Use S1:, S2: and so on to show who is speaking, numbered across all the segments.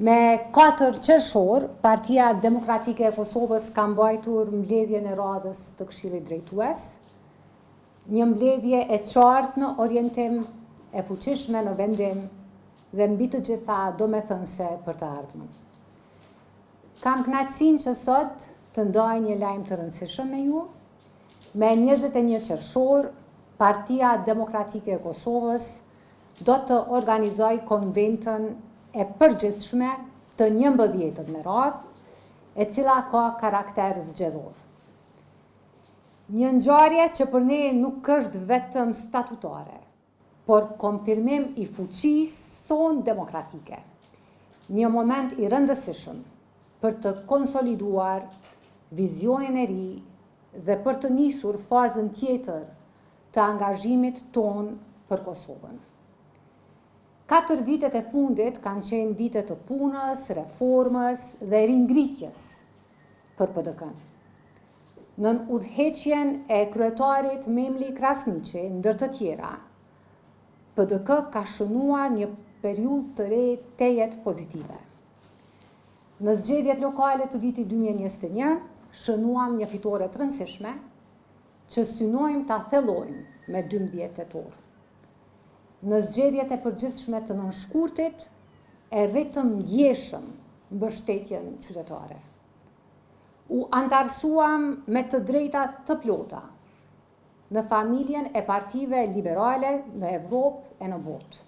S1: Me 4 qershor, Partia Demokratike e Kosovës ka mbajtur mbledhjen e radhës të Këshillit Drejtues, një mbledhje e qartë në orientim, e fuqishme në vendim dhe mbi të gjitha domethënëse për të ardhmen. Kam kënaqësinë që sot të ndaj një lajm të rëndësishëm me ju. Me 21 qershor, Partia Demokratike e Kosovës do të organizojë konventën e përgjithshme të 11 me radhë, e cila ka karakter zgjedhor. Një ngjarje që për ne nuk është vetëm statutare, por konfirmim i fuqisë sonë demokratike. Një moment i rëndësishëm për të konsoliduar vizionin e ri dhe për të nisur fazën tjetër të angazhimit tonë për Kosovën. 4 vitet e fundit kanë qenë vite të punës, reformës dhe ringritjes për PDK-n. Nën udhëheqjen e kryetarit Memli Krasniqi, ndër të tjera, PDK ka shënuar një periudhë të re tejet pozitive. Në zgjedhjet lokale të vitit 2021, shënuam një fitore të rëndësishme që synojmë ta thellojmë me 12 tetor. Në zgjedhjet e përgjithshme të nënshkurtit, e rritëm ndjeshëm mbështetjen qytetare. U anëtarësuam me të drejta të plota në familjen e partive liberale në Evropë e në botë.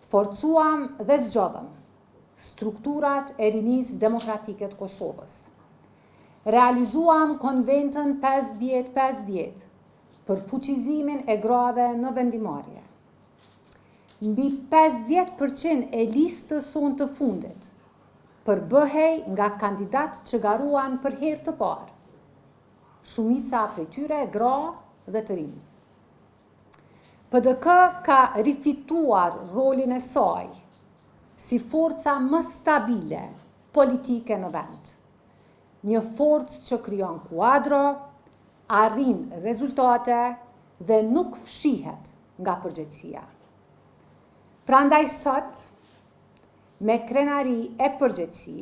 S1: Forcuam dhe zgjodhëm strukturat e rinisë demokratike të Kosovës. Realizuam konventën 50-50 për fuqizimin e grave në vendimarrje. Mbi 50% e listës sonë të fundit përbëhej nga kandidat që garuan për herë të parë. Shumica prej tyre gra dhe të rinj. PDK ka rifituar rolin e saj si forca më stabile politike në vend. Një forcë që krijon kuadro, arrin rezultate dhe nuk fshihet nga përgjegjësia. Prandaj sot, me krenari e përgjegjësi,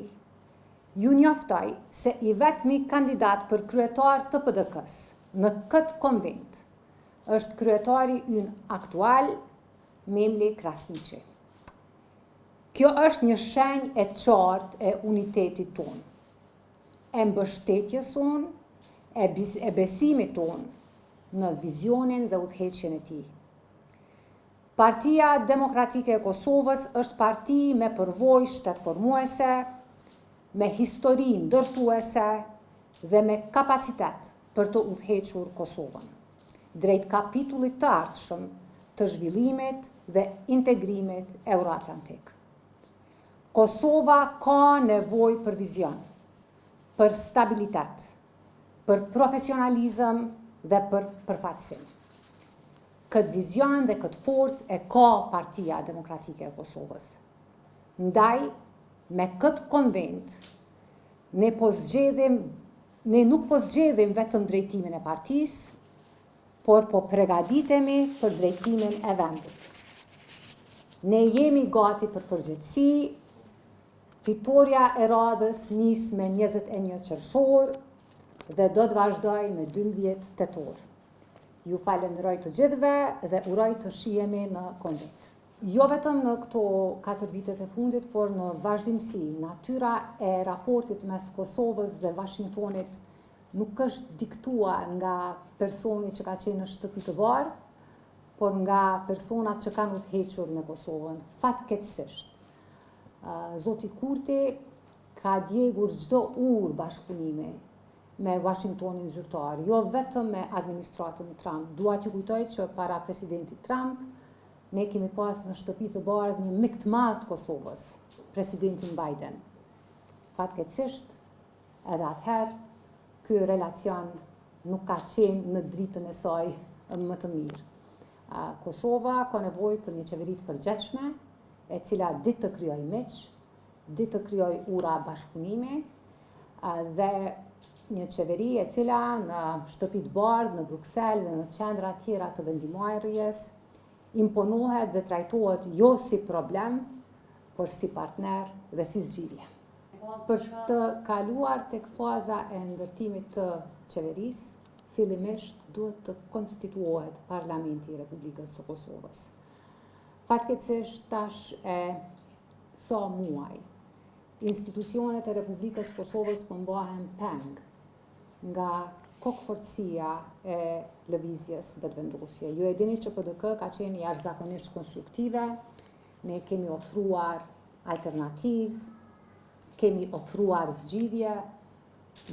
S1: ju njoftoj se i vetmi kandidat për kryetar të PDK-së në këtë konvent është kryetari ynë aktual, Memli Krasniqi. Kjo është një shenjë e qartë e unitetit tonë, e mbështetjes sonë, e besimit tonë në vizionin dhe udhëheqjen e tij. Partia Demokratike e Kosovës është parti me përvojë shtetformuese, me histori ndërtuese dhe me kapacitet për të udhëhequr Kosovën drejt kapitullit të ardhshëm të zhvillimit dhe integrimit euroatlantik. Kosova ka nevojë për vizion, për stabilitet, për profesionalizëm dhe për përfaqësim. Këtë vizion dhe këtë forcë e ka Partia Demokratike e Kosovës. Ndaj, me këtë konvent, ne po zgjedhim, ne nuk po zgjedhim vetëm drejtimin e partisë, por po pregaditemi për drejtimin e vendit. Ne jemi gati për përgjegjësi, fitorja e radhës nis me 21 qershor dhe do të vazhdojë me 12 tetor. Ju falenderoj të gjithëve dhe uroj të shihemi në konvent. Jo vetëm në këto 4 vitet e fundit, por në vazhdimësi, natyra e raportit mes Kosovës dhe Washingtonit nuk është diktuar nga personi që ka qenë në shtëpi të bardhë, por nga personat që kanë udhëhequr me Kosovën, fatkeqësisht. Zoti Kurti ka djegur çdo urë bashkëpunimi me Washingtonin zyrtar, jo vetëm me administratën Trump. Dua t'ju kujtoj që para presidentit Trump, ne kemi pas në shtëpi të bardhë një mik të madh të Kosovës, presidentin Biden. Fatkeqësisht, edhe atëherë, ky relacion nuk ka qenë në dritën e saj më të mirë. Kosova ka nevojë për një qeveri të përgjegjshme, e cila di të krijojë miq, di të krijojë ura bashkëpunimi dhe një qeveri e cila në shtëpi të bardhë, në Bruksel dhe në qendra tjera të vendimmarrjes imponohet dhe trajtohet jo si problem, por si partner dhe si zgjidhje. Për të kaluar tek faza e ndërtimit të qeverisë, fillimisht duhet të konstituohet Parlamenti i Republikës së Kosovës. Fatkeqësisht tash e sa muaj, institucionet e Republikës së Kosovës po mbahen peng nga kokëfortësia e Lëvizjes Vetëvendosje. Ju e dini që PDK ka qenë jashtëzakonisht konstruktive, ne kemi ofruar alternativë, kemi ofruar zgjidhje,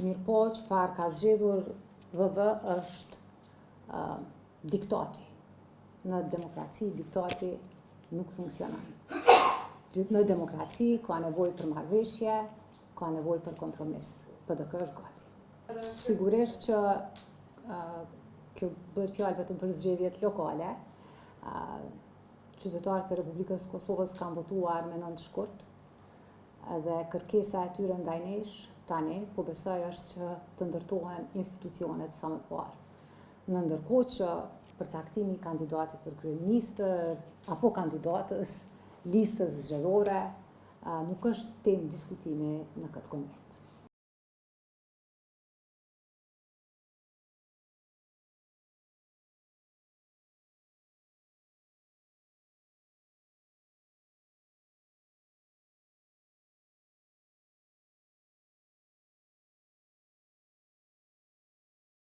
S1: mirëpo çfarë ka zgjedhur VV është uh, diktati. Në demokraci diktati nuk funksionon. Gjithë në demokraci ka nevojë për marrëveshje, ka nevojë për kompromis. PDK është gati. Sigurisht që uh, kjo bëhet fjalë vetëm për zgjedhjet lokale. Uh, qytetarët e Republikës së Kosovës kanë votuar me 9 shkurt dhe kërkesa e tyre ndaj nesh tani, po besoj është që të ndërtohen institucionet sa më parë. Në ndërkohë që përcaktimi i kandidatit për kryeministër apo kandidatës, listës zgjedhore, nuk është temë diskutimi në këtë konvent.